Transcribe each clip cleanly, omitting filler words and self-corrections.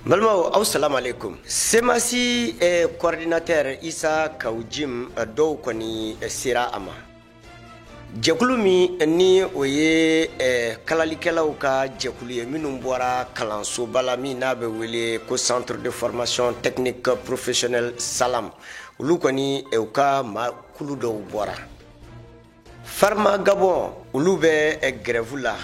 Balimaw, aw salamu aleykum. CEMAS coordinateur Isa Kaw Jim, dɔw kɔni sera a ma. Jɛkulu min ni o ye kalalikɛlaw ka jɛkulu ye, minnu bɔra kalansoba la min n'a bɛ wele ko Centre de formation technique professionnelle Salam, olu kɔni u ka maa kulu dɔw bɔra. Pharma Gabon, olu bɛ grève la.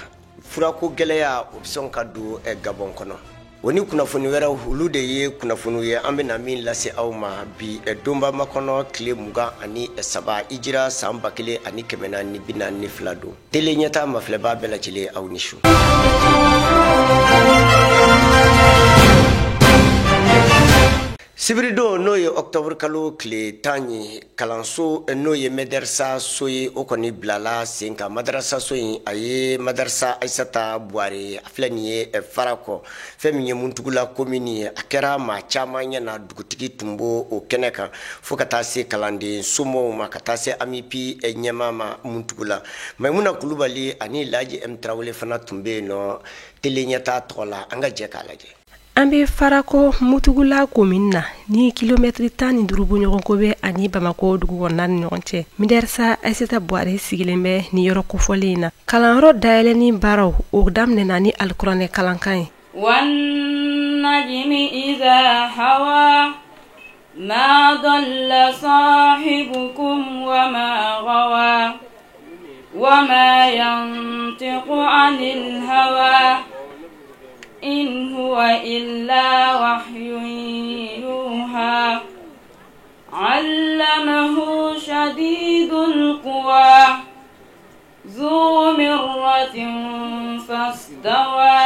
Furako gɛlɛya, o bɛ sɔn ka don Gabon kɔnɔ. O ni kunnafoni wɛrɛw, olu de ye kunnafoniw ye an bɛna min lase aw ma bi donba makɔnɔ, tile 23 ijira san 1442 don. Tele ɲɛta mafilɛbaa bɛɛ lajɛlen, aw ni su. Sibiridon, n'o ye octobre kalo tile 10 ye, kalanso n'o ye madarasa so ye, o kɔni bilala sen kan. Madarasa so in, a ye madarasa Ayisata Buware, a filɛ nin ye Farakɔ, fɛn min ye Muntugula commune ye. A kɛra maa caman ɲɛ na, dugutigi tun b'o o kɛnɛ kan, fo ka taa se kalanden somɔgɔw ma, ka taa se AMUPI ɲɛmaa ma Muntugula. Maimuna Kulubali ani Laji M Tarawele fana tun bɛ yen nɔ tele ɲɛta tɔgɔ la. An ka jɛ k'a lajɛ. An bɛ Farakɔ Mutugula commune na, ni kilomɛtiri 15 bɔɲɔgɔnko bɛ ani Bamakɔ dugu kɔnɔna ni ɲɔgɔn cɛ. Madarasa Ayisata Buware sigilen bɛ nin yɔrɔ kofɔlen in na. Kalanyɔrɔ dayɛlɛnni baaraw, o daminɛna ni alikuranɛ kalankan ye. والنجم إذا هوى ما ضل صاحبكم وما غوى وما ينطق عن الهوى إن هو إلا وحي يوحى علمه شديد القوى ذو مرة فاستوى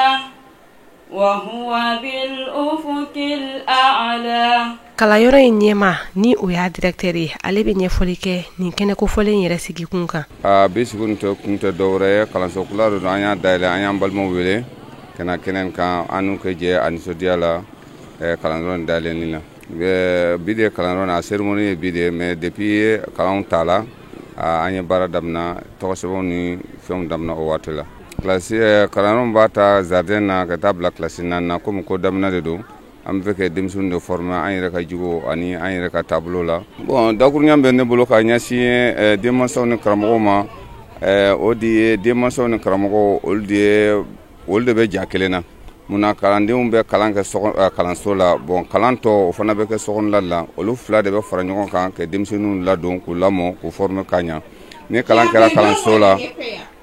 وهو بالأفق الأعلى. Kalanyɔrɔ in ɲɛma, ni o y'a directeur ye, ale bɛ ɲɛfɔli kɛ nin kɛnɛ kofɔlen yɛrɛ sigikun kan. A bi sigi tɛ kun tɛ dɔwɛrɛ ye, kalanso kura don, an y'a dayɛlɛ. An y'an balimaw wele ka na kɛnɛ kan, an n'u kɛ jɛ a nisɔndiya la kalanyɔrɔ in dayɛlɛnni na. Bi de kalanyɔrɔ a cérémonie ye bi de, mais depuis kalanw ta la, an ye baara daminɛ, tɔgɔsɛbɛnw ni fɛnw daminɛ o waati la. Kilasi kalanyɔrɔ b'a ta jardin na ka taa bila kilasi naani na. Komi ko daminɛ de don, an bɛ fɛ ka denmisɛnninw de former an yɛrɛ ka jogo ani an yɛrɛ ka taabolo la. Bon, dakuruɲa bɛ ne bolo ka ɲɛsin denmansaw ni karamɔgɔw ma, o de ye denmansaw ni karamɔgɔw, olu de ye, olu de bɛ ja kelen na. Munna kalandenw bɛ kalan kɛ kalanso la, bon, kalan tɔ o fana bɛ kɛ sokɔnɔla la. Olu fila de bɛ fara ɲɔgɔn kan ka denmisɛnninw ladon, k'u lamɔ, k'u former ka ɲa. Ni kalan kɛra kalanso la,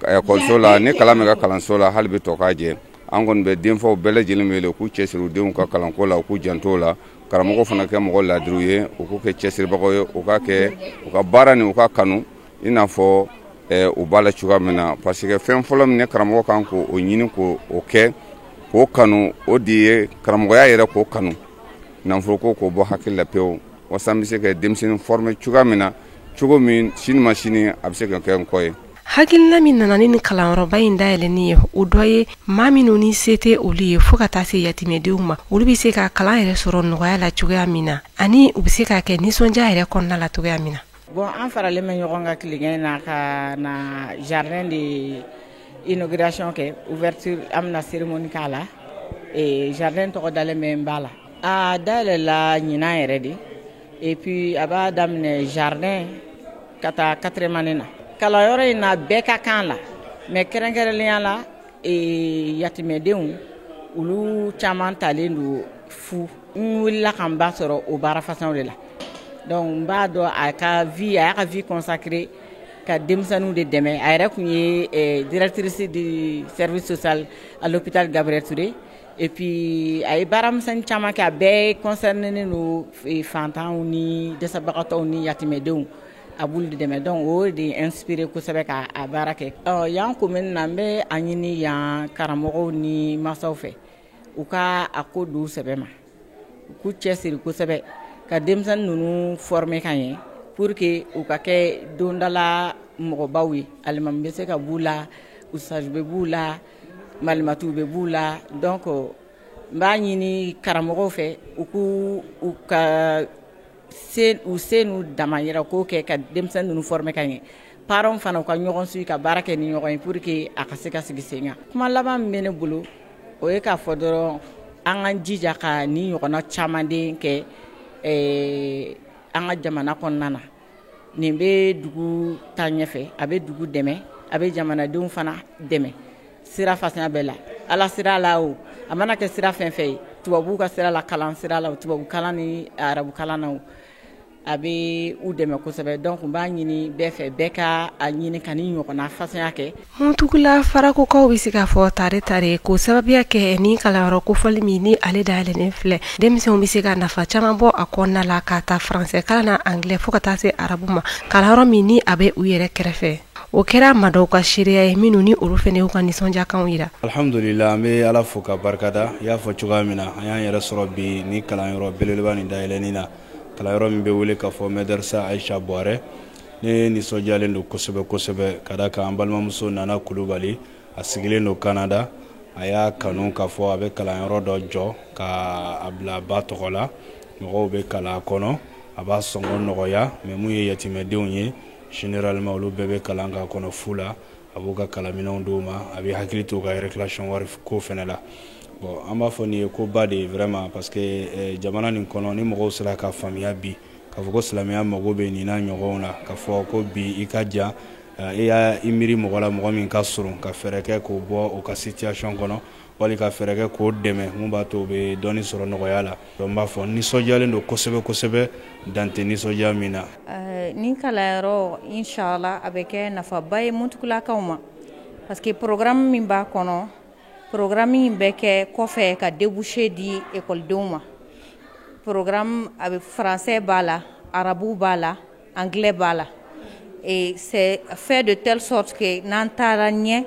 ekɔliso la, ni kalan bɛ kɛ kalanso la, hali bi tɔ k'a jɛ. An kɔni bɛ denfaw bɛɛ lajɛlen wele k'u cɛsiri u denw ka kalanko la, u k'u janto la. Karamɔgɔw fana kɛ mɔgɔ ladiriw ye, u k'u kɛ cɛsiribagaw ye, u ka kɛ u ka baara ni u ka kanu, i n'a fɔ u b'a la cogoya min na, parce que fɛn fɔlɔ min ni karamɔgɔ kan k'o ɲini k'o kɛ k'o kanu, o de ye karamɔgɔya yɛrɛ, k'o kanu, nafoloko k'o bɔ hakili la pewu, walasa n bɛ se ka denmisɛnnin former cogoya min na, cogo min sini ma sini a bɛ se ka kɛ n kɔ ye. Hakilina min nana ni nin kalanyɔrɔba in dayɛlɛnni ye, o dɔ ye maa minnu ni se tɛ olu ye, fo ka taa se yatimɛdenw ma, olu bɛ se ka kalan yɛrɛ sɔrɔ nɔgɔya la cogoya min na, ani u bɛ se ka kɛ nisɔndiya yɛrɛ kɔnɔna la cogoya min na. Bon, an faralen bɛ ɲɔgɔn kan tilegan na ka na jardin de inauguration kɛ, ouverture, an bɛna cérémonie k'a la. Jardin tɔgɔ dalen bɛ n ba la. A dayɛlɛla ɲinan yɛrɛ de, et puis a b'a daminɛ jardin ka taa quatrième année na. Kalanyɔrɔ in na, bɛɛ ka kan la, mais kɛrɛnkɛrɛnnenya la, yatimɛdenw, olu caman talen don fu. N wulila ka n ba sɔrɔ o baara façon de la, donc n b'a dɔn a ka vie, a y'a ka vie consacré ka denmisɛnninw de dɛmɛ. A yɛrɛ tun ye directrice du service social à l'hôpital Gabriel Touré, et puis a ye baaramisɛnnin caman kɛ, a bɛɛ concerné don fantanw ni dɛsɛbagatɔw ni yatimɛdenw, a b'olu de dɛmɛ. Donc o de inspiré kosɛbɛ ka a baara kɛ. Ɔ yan commune na, n bɛ a ɲini yan karamɔgɔw ni masaw fɛ, u ka a ko don sɛbɛ ma, u k'u cɛsiri kosɛbɛ ka denmisɛnnin ninnu former ka ɲɛ pour que u ka kɛ don dɔ la. mɔgɔbaw ye. Alimami bɛ se ka b'u la, ustaz bɛ b'u la, malimatuw bɛ b'u la. Donc n b'a ɲini karamɔgɔw fɛ, u k'u u ka se, u se n'u damayira ko kɛ ka denmisɛnnin ninnu former ka ɲɛ. Parents fana, u ka ɲɔgɔn suit ka baara kɛ ni ɲɔgɔn ye pour que a ka se ka sigi sen kan. Kuma laban min bɛ ne bolo, o ye k'a fɔ dɔrɔn an k'an jija ka nin ɲɔgɔnna caman den kɛ an ka jamana kɔnɔna na. Nin bɛ dugu taa ɲɛfɛ, a bɛ dugu dɛmɛ, a bɛ jamanadenw fana dɛmɛ sira fasaya bɛɛ la, ala sira la o, a mana kɛ sira fɛn fɛn ye, tubabuw ka sira la, kalan sira la, tubabu kalan ni arabu kalan na o, a bɛ u dɛmɛ kosɛbɛ. Donc n b'a ɲini bɛɛ fɛ, bɛɛ ka a ɲini ka ni ɲɔgɔnna fasaya kɛ. Mutugula Farakokaw bɛ se k'a fɔ tare tare ko sababuya kɛ ni kalanyɔrɔ kofɔli min ni ale dayɛlɛnnen filɛ, denmisɛnw bɛ se ka nafa caman bɔ a kɔnɔna la, ka taa faransɛ kalan na, anglais, fo ka taa se arabu ma. Kalanyɔrɔ min ni a bɛ u yɛrɛ kɛrɛfɛ, o kɛra maa dɔw ka seereya ye, minnu ni olu fana y'u ka nisɔndiyakanw yira. Alhamdulila, an bɛ Ala fo ka barikada. I y'a fɔ cogoya min na, an y'an yɛrɛ sɔrɔ bi ni kalanyɔrɔ belebeleba nin dayɛlɛnni na, kalanyɔrɔ min bɛ wele k'a fɔ Mɛdarisa Ayisa Buwarɛ. Ne nisɔndiyalen don kosɛbɛ kosɛbɛ, ka da kan an balimamuso Nana Kulubali, a sigilen don Kanada, a y'a kanu k'a fɔ a bɛ kalanyɔrɔ dɔ jɔ ka a bila ba tɔgɔ la, mɔgɔw bɛ kalan a kɔnɔ, a b'a sɔngɔ nɔgɔya. Mais mun ye yatimɛdenw ye, généralement olu bɛɛ bɛ kalan k'a kɔnɔ fu la, a b'u ka kalanminɛnw d'u ma, a bɛ hakili to u ka récréation wari ko fɛnɛ la. Bon, an b'a fɔ nin ye ko ba de ye vraiment, parce que jamana nin kɔnɔ, ni mɔgɔw sera ka faamuya bi k'a fɔ ko silamɛya mago bɛ nin n'a ɲɔgɔnw na, k'a fɔ ko bi i ka jan, i y'a i miiri mɔgɔ la, mɔgɔ min ka surun, ka fɛɛrɛ kɛ k'o bɔ o ka situation kɔnɔ, wali ka fɛɛrɛ kɛ k'o dɛmɛ mun b'a to u bɛ dɔɔni sɔrɔ nɔgɔya la. Donc n b'a fɔ nisɔndiyalen don kosɛbɛ kosɛbɛ, dan tɛ nisɔndiya min na. Nin kalanyɔrɔ, inshallah, a bɛ kɛ nafaba ye Mutugulakaw ma, parce que programme min b'a kɔnɔ, programme in bɛ kɛ kɔfɛ ka débouché di ekɔlidenw ma. Programme a bɛ, français b'a la, arabu b'a la, anglais b'a la, et c'est fait de telle sorte que n'an taara ɲɛ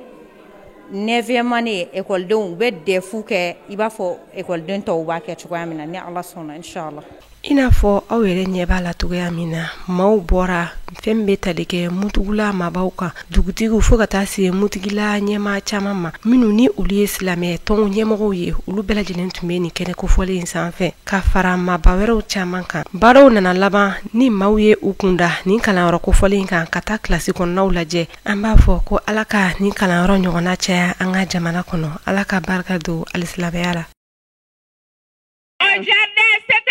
neuvième année, ekɔlidenw u bɛ DEF kɛ i b'a fɔ ekɔliden tɔw b'a kɛ cogoya min na, ni Ala sɔnna, inshallah. I n'a fɔ aw yɛrɛ ɲɛ b'a la cogoya min na, maaw bɔra fɛn bɛ tali kɛ Mutugula maabaw kan, dugutigiw, fo ka taa se Mutugula ɲɛmaa caman ma, minnu ni olu ye silamɛ tɔnw ɲɛmɔgɔw ye. Olu bɛɛ lajɛlen tun bɛ nin kɛnɛ kofɔlen in sanfɛ, ka fara maaba wɛrɛw caman kan. Baaraw nana laban ni maaw ye u kunda nin kalanyɔrɔ kofɔlen kan ka taa kilasi kɔnɔnaw lajɛ. An b'a fɔ ko Ala ka nin kalanyɔrɔ ɲɔgɔnna caya an ka jamana kɔnɔ, Ala ka barika don alisilamɛya la. Au jardin, c'était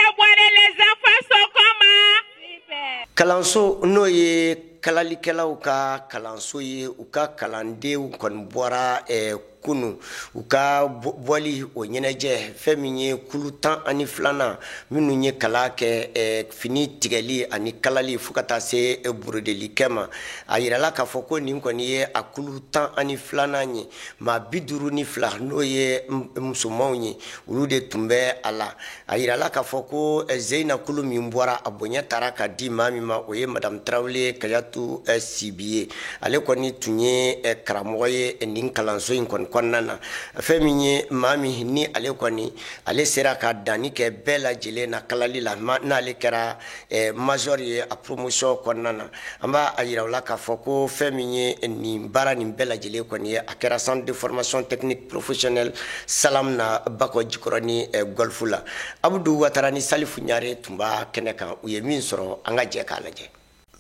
les enfants sont comment? Kalanso n'o ye kalalikɛlaw ka kalanso ye, u ka kalandenw kɔni bɔra kunu. U ka bɔli o ɲɛnajɛ, fɛn min ye kulu 12nan minnu ye kalan kɛ fini tigɛli ani kalali fo ka taa se burudelikɛ ma, a yirala k'a fɔ ko nin kɔni ye a kulu 12nan ye. Maa 52, n'o ye musomanw ye, olu de tun bɛ a la. A yirala k'a fɔ ko Zeyina kulu min bɔra, a bonya taara ka di maa min ma, o ye Madame Tarawele Kajatu Sibi ye. Ale kɔni tun ye karamɔgɔ ye nin kalanso in kɔni kɔnɔna na. Fɛn min ye maa min ni ale kɔni ale sera ka danni kɛ bɛɛ lajɛlen na kalali la, n'ale kɛra major ye a promotion kɔnɔna na. An b'a a yira u la k'a fɔ ko fɛn min ye nin baara nin bɛɛ lajɛlen kɔni ye, a kɛra centre de formation technique professionnelle Salam na, Bakɔ Jikɔrɔni Golf la. Abudu Watara ni Salifu Ɲare tun b'a kɛnɛ kan. U ye min sɔrɔ, an ka jɛ k'a lajɛ.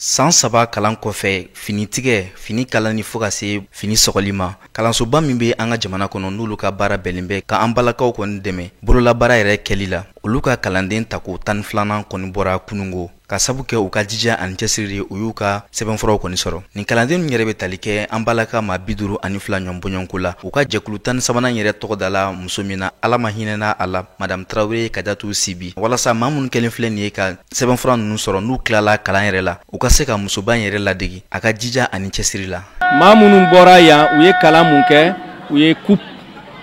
San 3 kalan kɔfɛ, fini tigɛ, fini kalani, fo ka se fini sɔgɔli ma, kalansoba min bɛ an ka jamana kɔnɔ, n'olu ka baara bɛnnen bɛ ka an balakaw kɔni dɛmɛ bololabaara yɛrɛ kɛli la, olu ka kalanden tako 12nan kɔni bɔra kunungo. Ka sabu kɛ u ka jija ani cɛsiri, u y'u ka sɛbɛnfuraw kɔni sɔrɔ. Nin kalanden yɛrɛ bɛ tali kɛ an balaka maa 52 ɲɔgɔn bɔɲɔgɔnko la. U ka jɛkulu 13nan yɛrɛ tɔgɔ da la muso min na, Ala ma hinɛna a la, Madame Tarawele Kajatu Sibi, walasa maa minnu kɛlen filɛ nin ye ka sɛbɛnfura ninnu sɔrɔ, n'u tilala kalan yɛrɛ la, u ka se ka musoba in yɛrɛ ladegi a ka jija ani cɛsiri la. Maa minnu bɔra yan, u ye kalan mun kɛ? U ye coupe,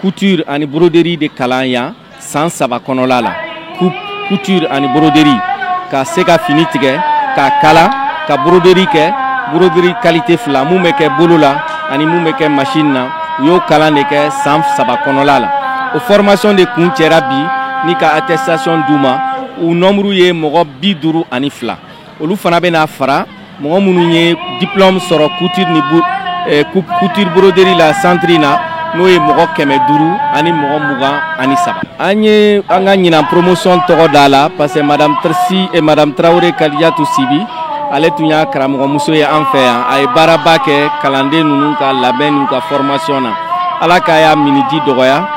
couture ani broderie de kalan yan san 3 kɔnɔla la. Coupe, couture ani broderie, ka se ka fini tigɛ k'a kala, ka broderie kɛ, broderie qualité fila, mun bɛ kɛ bolo la ani mun bɛ kɛ machine na. U y'o kalan de kɛ san 3 kɔnɔla la. O formation de kun cɛra bi ni ka attestation d'u ma. U nombre ye mɔgɔ 52. Olu fana bɛna fara. Mɔgɔ minnu ye diplôme sɔrɔ couture ni couture broderie la centre in na, n'o ye mɔgɔ 523. An ye an ka ɲinan promotion tɔgɔ da la parce que madame Trsi et madame Traoré Kadijatou Sibi, ale tun y'a karamɔgɔmuso ye an fɛ yan. A ye baaraba kɛ kalanden ninnu ka labɛn n'u ka formation na. Ala k'a y'a miniji dɔgɔya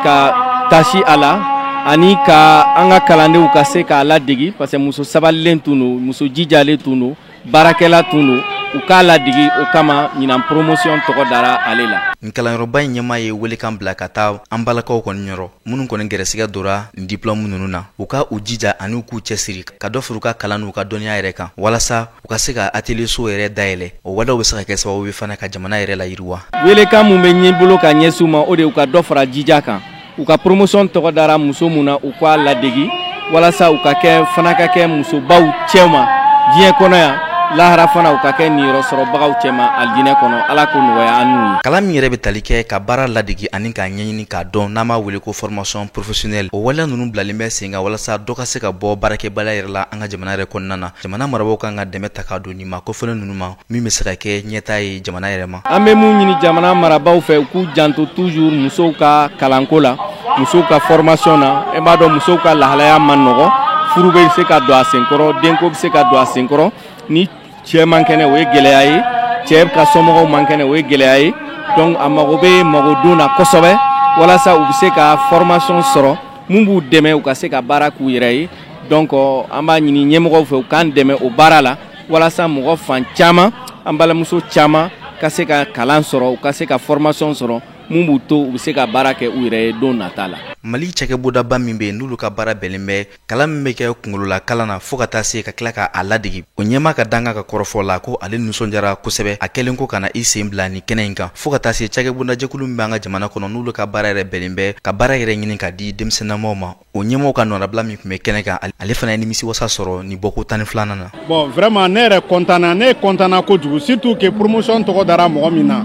ka tasi a la, ani ka an ka kalandenw ka se k'a ladegi, parce que muso sabalilen tun don, muso jijalen tun don, baarakɛla tun don. U k'a ladegi, o kama ɲinan promotion tɔgɔ dara ale la. Nin kalanyɔrɔba in ɲɛmaa ye welekan bila ka taa an balakaw kɔni yɔrɔ, minnu kɔni gɛrɛsɛgɛ dora nin diplôme ninnu na, u ka u jija ani u k'u cɛsiri ka dɔ fara u ka kalan n'u ka dɔnniya yɛrɛ kan, walasa u ka se ka atelier so yɛrɛ dayɛlɛ. O walew bɛ se ka kɛ sababu ye fana ka jamana yɛrɛ layiriwa. Welekan mun bɛ ɲɛ bolo ka ɲɛsin u ma, o de u ka dɔ fara jija kan. U ka promotion tɔgɔ dara muso mun na, u k'a ladegi walasa u ka kɛ fana ka kɛ musobaw cɛma diɲɛ kɔnɔ yan, lahara fana u ka kɛ niyɔrɔ sɔrɔbagaw cɛma alijinɛ kɔnɔ. Ala k'o nɔgɔya an n'u ye. Kalan min yɛrɛ bɛ tali kɛ ka baara ladegi ani k'a ɲɛɲini k'a dɔn, n'an b'a wele ko formation professionnelle, o waleya ninnu bilalen bɛ sen kan walasa dɔ ka se ka bɔ baarakɛbaliya yɛrɛ la an ka jamana yɛrɛ kɔnɔna na. Jamana marabagaw kan ka dɛmɛ ta k'a don nin ma kofɔlen ninnu ma, min bɛ se ka kɛ ɲɛtaa ye jamana yɛrɛ ma. An bɛ mun ɲini jamana marabagaw fɛ, u k'u janto toujours musow ka kalanko la, musow ka formation na. E b'a dɔn musow ka lahalaya man nɔgɔ, furu bɛ se ka don a senkɔrɔ, denko bɛ se ka don a senkɔrɔ. Ni cɛ man kɛnɛ, o ye gɛlɛya ye. Cɛ ka somɔgɔw man kɛnɛ, o ye gɛlɛya ye. Donc a mago bɛ magodon na kosɛbɛ, walasa u bɛ se ka formation sɔrɔ mun b'u dɛmɛ u ka se ka baara k'u yɛrɛ ye. Donc an b'a ɲini ɲɛmɔgɔw fɛ, u k'an dɛmɛ o baara la, walasa mɔgɔ fan caman, an balimamuso caman ka se ka kalan sɔrɔ, u ka se ka formation sɔrɔ mun b'u to u bɛ se ka baara kɛ u yɛrɛ ye don nata la. Mali cakɛbodaba min bɛ yen, n'olu ka baara bɛnnen bɛ kalan min bɛ kɛ kunkolola kalan na fo ka taa se ka tila k'a ladegi, o ɲɛmaa ka danga ka kɔrɔfɔ la ko ale nisɔndiyara kosɛbɛ a kɛlen ko ka na i sen bila nin kɛnɛ in kan, fo ka taa se cakɛbodajɛkulu min bɛ an ka jamana kɔnɔ, n'olu ka baara yɛrɛ bɛnnen bɛ ka baara yɛrɛ ɲini ka di denmisɛnninamaw ma. O ɲɛmɔgɔw ka nɔnabila min tun bɛ kɛnɛ kan, ale fana ye nimisiwasa sɔrɔ nin bɔko 12nan na. Bon, vraiment ne yɛrɛ content na, ne content na kojugu, surtout que promotion tɔgɔ dara mɔgɔ min na.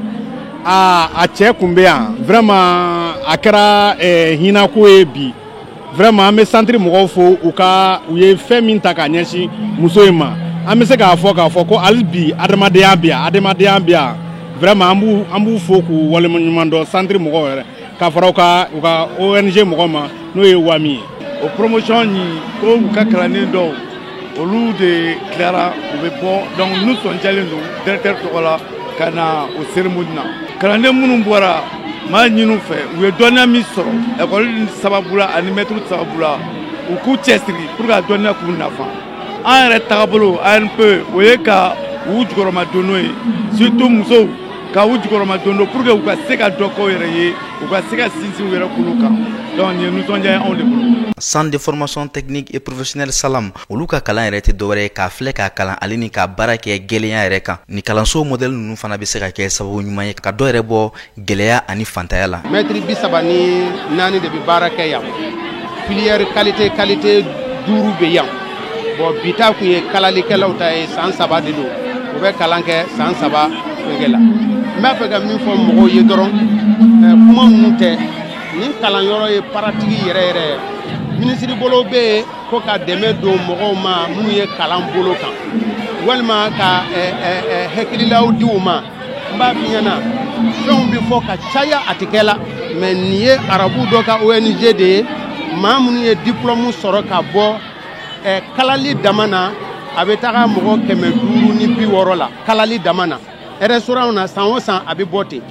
Aa, a cɛ kun bɛ yan, vraiment a kɛra hinɛko ye bi. Vraiment an bɛ centre mɔgɔw fo, u ka u ye fɛn min ta k'a ɲɛsin muso in ma. An bɛ se k'a fɔ ko hali bi adamadenya bɛ yan, adamadenya bɛ yan. Vraiment an b'u fo k'u waleɲuman dɔn, centre mɔgɔw yɛrɛ, ka fara u ka ONG mɔgɔw ma, n'o ye WAMI ye. O promotion nin ko u ka kalanden dɔw, olu de tilara, u bɛ bɔ. Donc nisɔndiyalen don directeur tɔgɔ la ka na o cérémonie na. Kalanden minnu bɔra, m'a ɲini u fɛ, u ye dɔnniya min sɔrɔ ekɔli sababu la ani mɛtiri sababu la, u k'u cɛsiri pour que a dɔnniya k'u nafa. An yɛrɛ tagabolo ANP, o ye ka u jukɔrɔma don n'o ye, surtout musow ka u jukɔrɔma don pour que u ka se ka dɔ k'u yɛrɛ ye, u ka se ka sinsin u yɛrɛ kolo kan. Donc nin ye nisɔndiya ye anw de bolo. Centre de formation technique et professionnelle Salam, olu ka kalan yɛrɛ tɛ dɔwɛrɛ ye k'a filɛ k'a kalan ale ni k'a baara kɛ gɛlɛya yɛrɛ kan. Ni kalanso modèle ninnu fana bɛ se ka kɛ sababu ɲuman ye ka dɔ yɛrɛ bɔ gɛlɛya ani fantanya la. Mɛtiri 34 de bɛ baara kɛ yan. Filière qualité 5 bɛ yan. Bon, bi ta kun ye kalalikɛlaw ta ye, san 3 de don. U bɛ kalan kɛ san 3 fɛnkɛ la. N b'a fɛ ka min fɔ mɔgɔw ye dɔrɔn, kuma ninnu tɛ. Nin kalanyɔrɔ ye paratigi yɛrɛ yɛrɛ ye. Minisiri bolo bɛ yen ko ka dɛmɛ don mɔgɔw ma minnu ye kalan bolo kan, walima ka hakililaw di u ma. N b'a f'i ɲɛna, fɛnw bɛ fɔ ka caya, a tɛ kɛ la. Mais nin ye arabu dɔ ka ONG de ye, maa minnu ye diplôme sɔrɔ ka bɔ kalali dama na, a bɛ taga mɔgɔ 560 la kalali dama na. Restaurant na, san o san a bɛ bɔ ten.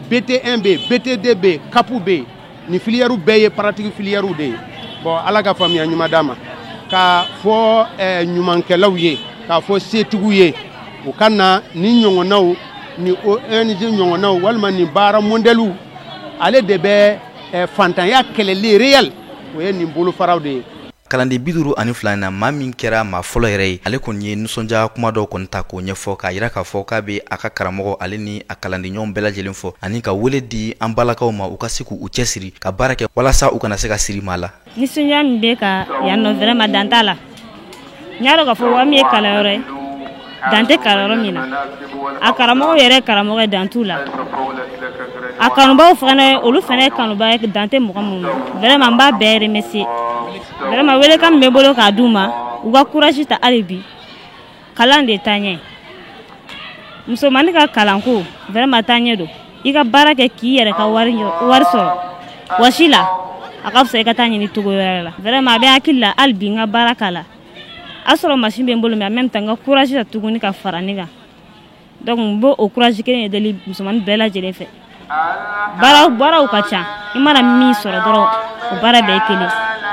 BT1 bɛ yen, BT2 bɛ yen, CAP bɛ yen. Nin filière bɛɛ ye pratique filière de ye. Bon, Ala ka faamuya ɲuman d'a ma. K'a fɔ ɲumankɛlaw ye, k'a fɔ setigiw ye, u ka na ni ɲɔgɔnnaw, ni ONG ɲɔgɔnnaw, walima nin baara modèle, ale de bɛ fantanya kɛlɛli réel, o ye nin bolofaraw de ye. Kalanden 52 na, maa min kɛra maa fɔlɔ yɛrɛ ye, ale kɔni ye nisɔndiya kuma dɔw kɔni ta k'o ɲɛfɔ, k'a yira k'a fɔ k'a bɛ a ka karamɔgɔ ale ni a kalandenɲɔgɔn bɛɛ lajɛlen fɔ, ani ka wele di an balakaw ma, u ka se k'u cɛsiri ka baara kɛ walasa u kana se ka siri maa la. Nisɔndiya min bɛ ka yan nɔ, vraiment dan t'a la. N y'a dɔn k'a fɔ WAMI ye kalanyɔrɔ ye, dan tɛ kalanyɔrɔ min na. A karamɔgɔw yɛrɛ karamɔgɔ ye, dan t'u la. A kanubaw fana, olu fana ye kanuba ye, dan tɛ mɔgɔ minnu na. Vraiment n b'a bɛɛ remercier. Vraiment welekan min bɛ n bolo k'a d'u ma, u ka courage ta hali bi. Kalan de taa ɲɛ. Musomannin ka kalanko vraiment taa ɲɛ don. I ka baara kɛ k'i yɛrɛ ka wari sɔrɔ wɔsi la, a ka fisa i ka taa ɲini cogo wɛrɛ la. Vraiment a bɛ hakili la hali bi n ka baara k'a la. A sɔrɔ machine bɛ n bolo, mais en même temps n ka courage ta tuguni ka fara ne kan. Donc n b'o o courage kelen de deli musomannin bɛɛ lajɛlen fɛ. Baaraw ka ca, i mana min sɔrɔ dɔrɔn, o baara bɛɛ ye kelen.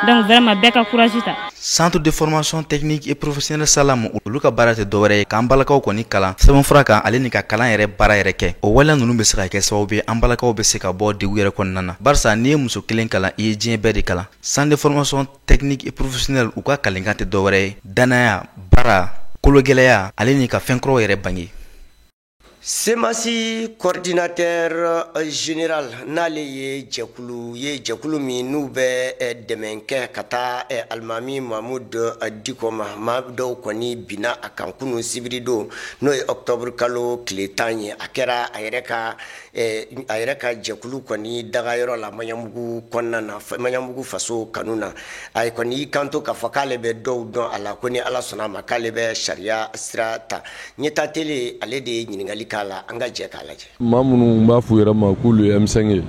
Donc vraiment bɛɛ ka courage ta. Centre de formation technique et professionnelle Salam, olu ka baara tɛ dɔwɛrɛ ye k'an balakaw kɔni kalan sɛbɛnfura kan, ale ni ka kalan yɛrɛ baara yɛrɛ kɛ. O waleya ninnu bɛ se ka kɛ sababu ye, an balakaw bɛ se ka bɔ degun yɛrɛ kɔnɔna na, barisa n'i ye muso kelen kalan, i ye diɲɛ bɛɛ de kalan. Centre de formation technique et professionnelle, u ka kalenkan tɛ dɔwɛrɛ ye danaya, baara kologɛlɛya, ale ni ka fɛn kuraw yɛrɛ bange. CMAS coordinateur général, n'ale ye jɛkulu ye, jɛkulu min n'u bɛ dɛmɛ kɛ ka taa alimami Mahmoud Dicko ma, maa dɔw kɔni binna a kan kunun sibiri don, n'o ye octobre kalo tile 10 ye. A kɛra a yɛrɛ ka jɛkulu kɔni dagayɔrɔ la Maɲanbugu kɔnɔna na, Maɲanbugu faso kanu na. A ye kɔni y'i kanto k'a fɔ k'ale bɛ dɔw dɔn a la, ko ni Ala sɔnna a ma, k'ale bɛ sariya sira ta. Ɲɛta tele, ale de ye ɲininkali k'a la, an ka jɛ k'a lajɛ. Maa minnu b'a f'u yɛrɛ ma k'olu ye M5 ye,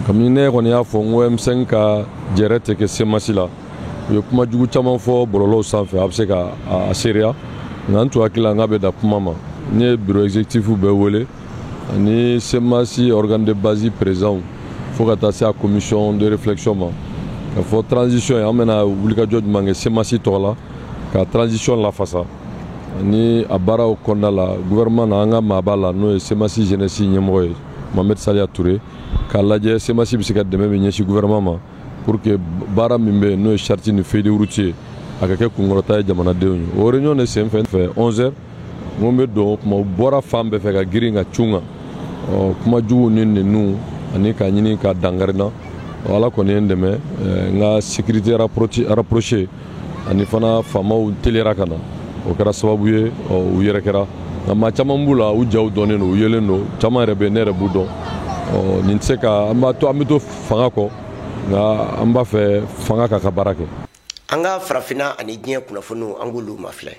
kabini ne kɔni y'a fɔ n ko M5 ka jɛrɛ tɛ kɛ CMAS la, u ye kuma jugu caman fɔ bɔlɔlɔw sanfɛ, a bɛ se ka a seereya. Nka n tun hakili la n k'a bɛ da kuma ma. N ye bureau exécutif bɛɛ wele ani CMAS organe de base président, fo ka taa se a commission de réflexion ma, ka fɔ transition ye, an bɛna wulikajɔ jumɛn kɛ CMAS tɔgɔ la ka transition lafasa ani a baaraw kɔnɔna la. Gouvernement na, an ka maa b'a la, n'o ye CMAS jeunesse ɲɛmɔgɔ ye, Mohamed Saliya Touré, k'a lajɛ CMAS bɛ se ka dɛmɛ min ɲɛsin gouvernement ma pour que baara min bɛ yen, n'o ye charte ni feuille de route ye, a ka kɛ kunkɔrɔta ye jamanadenw ye. O réunion de sen fɛ 11 heures, n ko n bɛ don kuma, u bɔra fan bɛɛ fɛ ka girin ka cun kan, ɔ kuma jugu ni ninu ani ka ɲini ka dankari na. Ala kɔni ye n dɛmɛ, n ka sécurité rapprochée ani fana faamaw teliyara ka na. O kɛra sababu ye u yɛrɛ kɛra. Nka maa caman b'u la, u jaw dɔnnen don, u yelen don, caman yɛrɛ bɛ yen, ne yɛrɛ b'u dɔn. Ɔ nin tɛ se ka an b'a to, an bɛ to fanga kɔ, nka an b'a fɛ fanga k'a ka baara kɛ. An ka farafinna ani diɲɛ kunnafoniw, an k'olu mafilɛ.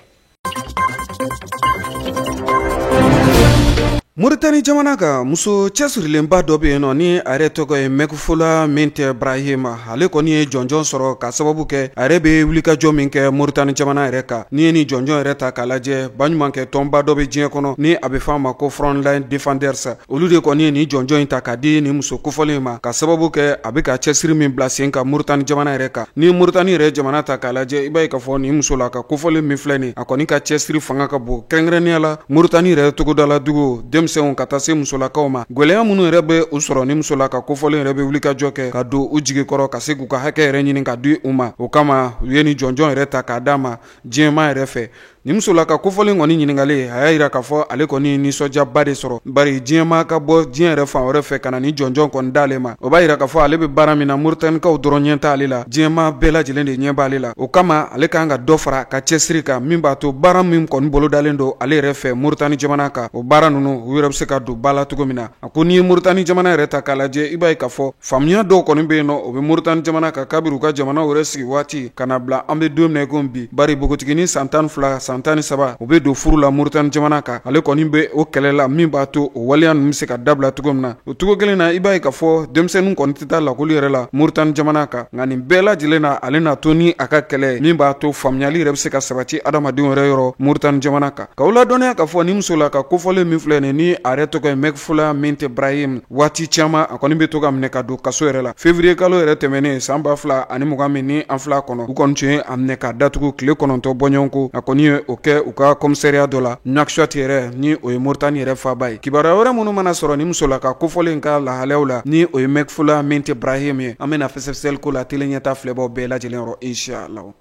Moritani jamana kan, muso cɛsirilenba dɔ bɛ yen nɔ, ni a yɛrɛ tɔgɔ ye Mɛkufola min tɛ Brahima. Ale kɔni ye jɔnjɔn sɔrɔ ka sababu kɛ a yɛrɛ bɛ wulikajɔ min kɛ Moritani jamana yɛrɛ kan. N'i ye ni jɔnjɔn yɛrɛ ta k'a lajɛ, baɲumankɛ tɔnba dɔ bɛ diɲɛ kɔnɔ ni a bɛ fɔ a ma ko Frontline Defenders, olu de kɔni ye nin jɔnjɔn in ta k'a di nin muso kofɔlen ma, ka sababu kɛ a bɛ ka cɛsiri min bila sen kan Moritani jamana yɛrɛ kan. Ni Moritani yɛrɛ jamana ta k'a lajɛ, i b'a ye k'a fɔ nin muso la ka kofɔlen min filɛ nin, a kɔni ka cɛsiri fanga ka bon, kɛrɛnkɛrɛnnenya la Moritani yɛrɛ togodala dugu denmisɛnw ka taa se musolakaw ma, gwɛlɛya minnu yɛrɛ bɛ u sɔrɔ, ni musola ka kofɔlen yɛrɛ bɛ wulikajɔ kɛ ka don u jigi kɔrɔ ka se k'u ka hakɛ yɛrɛ ɲini ka di u ma. O kama u ye nin jɔnjɔn yɛrɛ ta k'a d'a ma diɲɛma yɛrɛ fɛ. Nin musola ka kofɔlen kɔni ɲininkalen, a y'a yira k'a fɔ ale kɔni nisɔndiyaba de sɔrɔ, bari diɲɛma ka bɔ diɲɛ yɛrɛ fan wɛrɛ fɛ ka na ni jɔnjɔn kɔni d'ale ma, o b'a yira k'a fɔ ale bɛ baara min na, Moritanikaw dɔrɔn ɲɛ t'ale la, diɲɛma bɛɛ lajɛlen de ɲɛ b'ale la. O kama ale kan ka dɔ fara ka cɛsiri kan, min b'a to baara min kɔni bolodalen don ale yɛrɛ fɛ Moritani jamana kan, o baara ninnu, u yɛrɛ bɛ se ka don ba la cogo min na. A ko n'i ye Moritani jamana yɛrɛ ta k'a lajɛ, i b'a ye k'a fɔ faamuya dɔw kɔni bɛ yen nɔ, o bɛ Moritani jamana kan kabiri u ka jamana yɛrɛ sigi waati ka na bila an bɛ don min na i komi bi, bari npogotiginin san 12, san 13, u bɛ don furu la Moritani jamana kan. Ale kɔni bɛ o kɛlɛ la min b'a to o waleya ninnu bɛ se ka dabila cogo min na. O cogo kelen na, i b'a ye k'a fɔ denmisɛnnin kɔni tɛ taa lakɔli yɛrɛ la Moritani jamana kan. Nka nin bɛɛ lajɛlen na, ale na to ni a ka kɛlɛ min b'a to faamuyali yɛrɛ bɛ se ka sabati adamadenw yɛrɛ yɔrɔ Moritani jamana kan. K'aw ladɔnniya k'a fɔ ni muso la ka kofɔlen min filɛ nin, ni a yɛrɛ tɔgɔ ye Mɛkifula min tɛ Brahim, waati caman a kɔni bɛ to ka minɛ ka don kaso yɛrɛ la. Février kalo yɛrɛ tɛmɛnen san 2022 kɔnɔ, u kɔni tun ye a minɛ ka datugu tile 9 bɔɲɔgɔnko. A kɔni ye o kɛ u ka commissariat dɔ la Nouakchott yɛrɛ, ni o ye Moritani yɛrɛ faaba ye. Kibaruya wɛrɛ minnu mana sɔrɔ ni muso la ka kofɔlen ka lahalayaw la, ni o ye Mɛkifula min tɛ Brahim ye, an bɛna fɛsɛfɛsɛli ko la télé ɲɛta filɛbaw bɛɛ lajɛlen yɔrɔ, inshallah.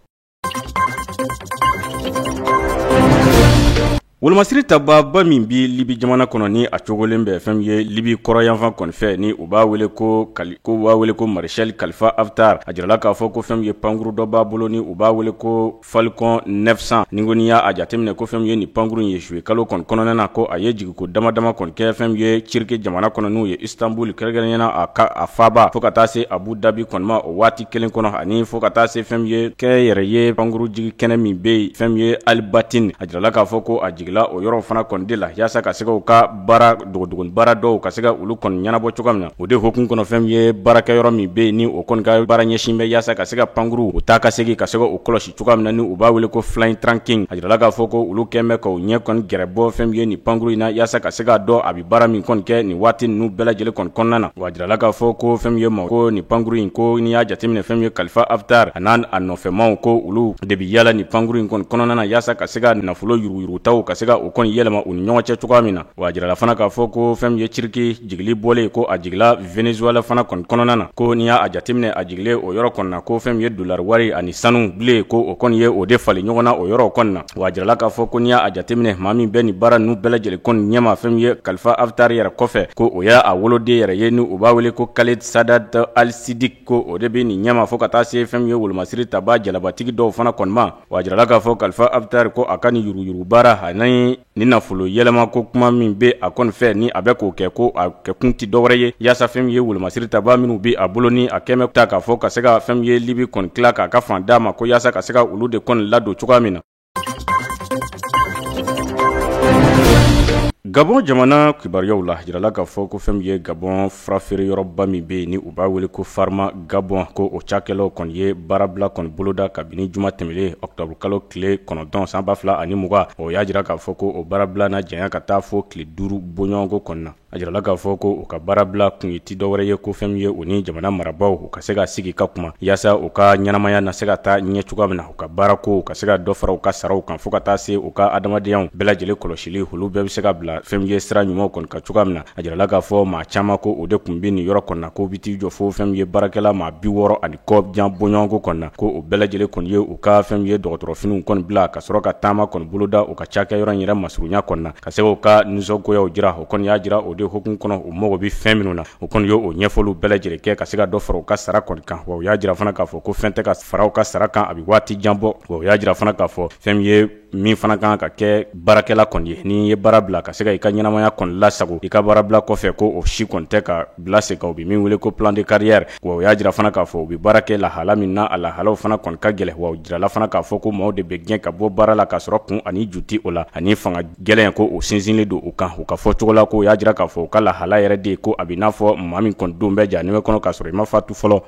Wolomasiri tabaaba min bɛ Libi jamana kɔnɔ ni a cogolen bɛ fɛn min ye Libi kɔrɔyanfan kɔni fɛ, ni u b'a wele ko ko b'a wele ko Maréchal Khalifa Haftar, a jirala k'a fɔ ko fɛn min ye pankuru dɔ b'a bolo ni u b'a wele ko Falcon 900. Ni ko n'i y'a jateminɛ ko fɛn min ye nin pankuru in ye, juillet kalo kɔni kɔnɔna na, ko a ye jigiko dama dama kɔni kɛ fɛn min ye Turquie jamana kɔnɔ, n'o ye Istanbul, kɛrɛnkɛrɛnnenya la a ka a faaba, fo ka taa se Abu Dhabi kɔni ma o waati kelen kɔnɔ, ani fo ka taa se fɛn min ye kɛnyɛrɛye pankuru jigi kɛnɛ min bɛ yen, fɛn min ye Al-Batin, a jirala k'a fɔ ko a jigila o yɔrɔ fana kɔni de la, yaasa ka se u ka baara dogodogo baara dɔw ka se ka olu kɔni ɲɛnabɔ cogoya min na. O de hukumu kɔnɔ, fɛn min ye baarakɛyɔrɔ min bɛ yen, ni o kɔni ka baara ɲɛsin bɛ yaasa ka se ka pankuru u taa ka segin ka se o kɔlɔsi cogoya min na, ni u b'a wele ko flying tracking, a jirala k'a fɔ ko olu kɛn bɛ k'u ɲɛ kɔni gɛrɛ bɔ fɛn min ye nin pankuru in na, yaasa ka se k'a dɔn a bɛ baara min kɔni kɛ nin waati ninnu bɛɛ lajɛlen kɔni kɔnɔna na. Wa a jirala k'a fɔ ko fɛn min ye ma ko nin pankuru in, ko n'i y'a jateminɛ fɛn min ye Khalifa Haftar a n'a a nɔfɛmaw, ko olu de bɛ yaala nin pankuru in kɔni kɔnɔna na, yaasa ka se ka nafolo yuruguyurugutaw ka se ka o kɔni yɛlɛma u ni ɲɔgɔn cɛ cogoya min na. Wa a jirala fana k'a fɔ ko fɛn min ye Turquie jigili bɔlen ko a jigila Venezuela fana kɔni kɔnɔna na, ko n'i y'a jateminɛ a jigilen o yɔrɔ kɔni na, ko fɛn min ye dollar wari ani sanu bilen, ko o kɔni ye o de falen ɲɔgɔn na o yɔrɔ kɔni na. Wa a jirala k'a fɔ ko n'i y'a jateminɛ maa min bɛ nin baara ninnu bɛɛ lajɛlen kɔni ɲɛma, fɛn min ye Khalifa Haftar yɛrɛ kɔfɛ, ko o y'a a woloden yɛrɛ ye, ni u b'a wele ko Khaled Sadat Al-Sidik, ko o de bɛ nin ɲɛma, fo ka taa se fɛn min ye wolomasiri taba jalabatigi dɔw fana kɔni ma. Wa a jirala k'a fɔ Khalifa Haftar ko a ka nin yuruguyurugu baara ani ni nafolo yɛlɛma ko kuma min bɛ a kɔni fɛ, ni a bɛ k'o kɛ, ko a kɛkun tɛ dɔwɛrɛ ye yaasa fɛn min ye wolomasiri taba minnu bɛ a bolo, ni a kɛmɛ ta k'a fɔ ka se ka fɛn min ye Libi kɔni tila k'a ka fan d'a ma, ko yaasa ka se ka olu de kɔni ladon cogoya min na. Gabon jamana kibaruyaw la, jirala k'a fɔ ko fɛn min ye Gabon furafeere yɔrɔba min bɛ yen, ni u b'a wele ko Pharma Gabon, ko o cakɛlaw kɔni ye baarabila kɔni boloda kabini juma tɛmɛnen octobre kalo tile 9 san 2020. O y'a jira k'a fɔ ko o baarabila na janya ka taa fo tile 5 bɔɲɔgɔnko kɔni na. A jirala k'a fɔ ko u ka baarabila kun ye ti dɔwɛrɛ ye ko fɛn min ye u ni jamana marabaaw u ka se ka sigi ka kuma, yaasa u ka ɲɛnamaya na se ka taa ɲɛ cogoya min na, u ka baarako ka se ka dɔ fara u ka saraw kan, fo ka taa se u ka adamadenya bɛɛ lajɛlen kɔlɔsili, olu bɛɛ bɛ se ka bila fɛn min ye sira ɲumanw kɔni kan cogoya min na. A jirala k'a fɔ maa caman ko o de tun bɛ nin yɔrɔ kɔni na, ko bɛ t'i jɔ fo fɛn min ye baarakɛla maa 60 ani kɔ jan bɔɲɔgɔnko kɔni na, ko o bɛɛ lajɛlen kɔni ye u ka fɛn min ye dɔgɔtɔrɔfiniw kɔni bila ka sɔrɔ ka taama kɔni boloda u ka cakɛyɔrɔ in yɛrɛ masurunya kɔni na, ka se u ka nisɔngoyaw jira. O kɔni y'a jira o de hukumu kɔnɔ u mago bɛ fɛn minnu na, o kɔni ye o ɲɛfɔliw bɛɛ lajɛlen kɛ ka se ka dɔ fara u ka sara kɔni kan. Wa u y'a jira fana k'a fɔ ko fɛn tɛ ka fara u ka sara kan a bɛ waati jan bɔ. Wa u y'a jira fana k'a fɔ fɛn min ye min fana kan ka kɛ baarakɛla kɔni ye, n'i ye baara bila ka se ka i ka ɲɛnamaya kɔni lasago i ka baarabila kɔfɛ, ko o si kɔni tɛ ka bila sen kan, u bɛ min wele ko plan de carrière. Wa u y'a jira fana k'a fɔ u bɛ baara kɛ lahala min na, a lahalaw fana kɔni ka gɛlɛn. Wa u jirala fana k'a fɔ ko maaw de bɛ gɛn ka bɔ baara la k'a sɔrɔ kun ani ju tɛ o la, ani fanga gɛlɛn ko o sinsinlen don u kan. U ka fɔ cogo la, ko u y'a jira k'a fɔ u ka lahala yɛrɛ de ye ko a bɛ n'a fɔ maa min kɔni don bɛ jahanɛmɛ kɔnɔ k'a sɔrɔ i ma fatu fɔlɔ.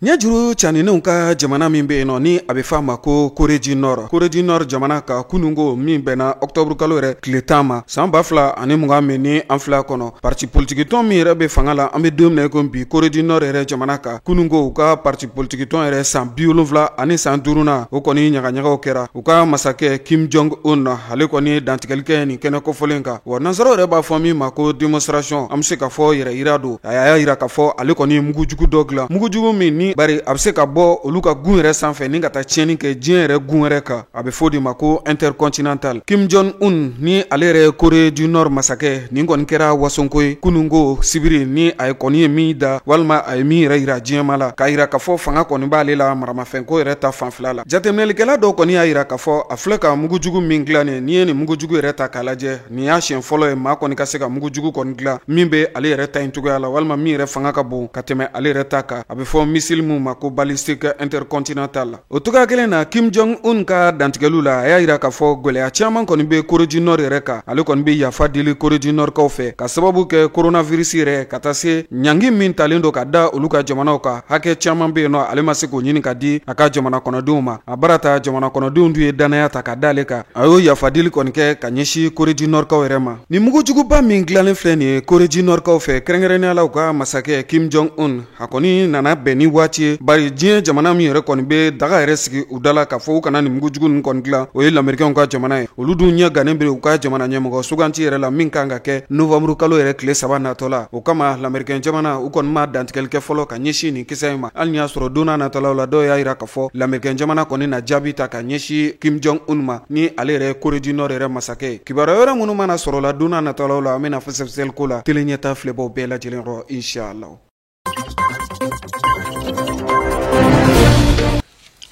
Ɲɛjuru caninenw ka jamana min bɛ yen nɔ, ni a bɛ f'a ma ko Corée du Nord, Corée du Nord jamana ka kununko min bɛnna octobre kalo yɛrɛ tile 10 ma san 2020 min ni an filɛ kɔnɔ, parti politique tɔn min yɛrɛ bɛ fanga la an bɛ don min na i ko bi Corée du Nord yɛrɛ jamana kan, kununko u ka parti politique tɔn yɛrɛ san 70 ani san duurunan o kɔni ɲagaɲagaw kɛra. U ka masakɛ Kim Jong Un ale kɔni ye dantigɛli kɛ nin kɛnɛ kofɔlen kan. Wa nansaraw yɛrɛ b'a fɔ min ma ko démonstration, an bɛ se k'a fɔ yɛrɛ yira don. A y'a yira k'a fɔ ale kɔni ye mugujugu dɔ dilan, mugujugu min ni bari a bɛ se ka bɔ olu ka gun yɛrɛ sanfɛ ni ka taa tiɲɛni kɛ diɲɛ yɛrɛ gun wɛrɛ kan. A bɛ fɔ de ma ko intercontinental. Kim Jong Un ni ale yɛrɛ ye Corée du Nord masakɛ, nin kɔni kɛra wasonko ye kununko sibiri ni a ye kɔni ye min da walima a ye min yɛrɛ yira diɲɛma la, k'a yira k'a fɔ fanga kɔni b'ale la maramafɛnko yɛrɛ ta fanfɛla la. Jateminɛlikɛla dɔw kɔni y'a yira k'a fɔ a filɛ ka mugujugu min dilan nin, n'i ye nin mugujugu yɛrɛ ta k'a lajɛ, nin y'a siɲɛ fɔlɔ ye maa kɔni ka se ka mugujugu kɔni dilan min bɛ ale yɛrɛ ta in cogoya la, walima min yɛrɛ fanga ka bon ka tɛmɛ ale yɛrɛ ta kan. A bɛ fɔ missile min ma ko balistique intercontinental. O cogoya kelen na, Kim Jong Un ka dantigɛliw la, a y'a yira k'a fɔ gwɛlɛya caman kɔni bɛ Corée du Nord yɛrɛ kan. Ale kɔni bɛ yafa deli Corée du Nord kaw fɛ ka sababu kɛ coronavirus yɛrɛ ka taa se ɲangi min talen don ka da olu ka jamanaw kan. Hakɛ caman bɛ yen nɔ, ale ma se k'o ɲini ka di a ka jamana kɔnɔdenw ma. A bara ta jamana kɔnɔdenw dun ye dannaya ta ka da ale kan. A y'o yafa deli kɔni kɛ ka ɲɛsin Corée du Nord kaw yɛrɛ ma. Nin mugujuguba min dilanlen filɛ nin ye Corée du Nord kaw fɛ, kɛrɛnkɛrɛnnenya la u ka masakɛ Kim Jong Un, a kɔni nana bɛn ni waati waati ye, bari diɲɛ jamana min yɛrɛ kɔni bɛ daga yɛrɛ sigi u da la k'a fɔ u kana nin mugujugu ninnu kɔni dilan, o ye lamɛrikɛnw ka jamana ye. Olu dun ɲɛ gannen bɛ u ka jamana ɲɛmɔgɔ suganti yɛrɛ la min kan ka kɛ novembre kalo yɛrɛ tile 3 natɔ la. O kama lamɛrikɛn jamana u kɔni ma dantigɛli kɛ fɔlɔ ka ɲɛsin nin kisɛ in ma, hali y'a sɔrɔ don natɔlaw la dɔw y'a jira k'a fɔ lamɛrikɛn jamana kɔni na jaabi ta ka ɲɛsin Kim Jong Un ma, ni ale yɛrɛ Corée du Nord yɛrɛ masakɛ ye. Kibaruya wɛrɛ minnu mana sɔrɔ la don natɔlaw la, an bɛna fɛsɛfɛsɛli ko la télé ɲɛta filɛbaw bɛɛ lajɛlen rɔ, inshallah.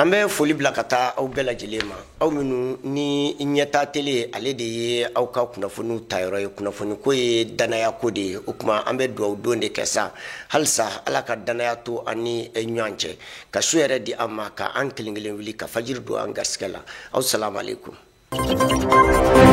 An bɛ foli bila ka taa aw bɛɛ lajɛlen ma, aw minnu ni ɲɛta télé ale de ye aw ka kunnafoniw tayɔrɔ ye. Kunnafoni ko ye danaya ko de ye. O tuma an bɛ dugawu don de kɛ sa, halisa Ala ka danaya to an ni ɲɔgɔn cɛ, ka su yɛrɛ di an ma, ka an kelen kelen wuli ka fajiri don an garisɛgɛ la. Aw salamu aleykum.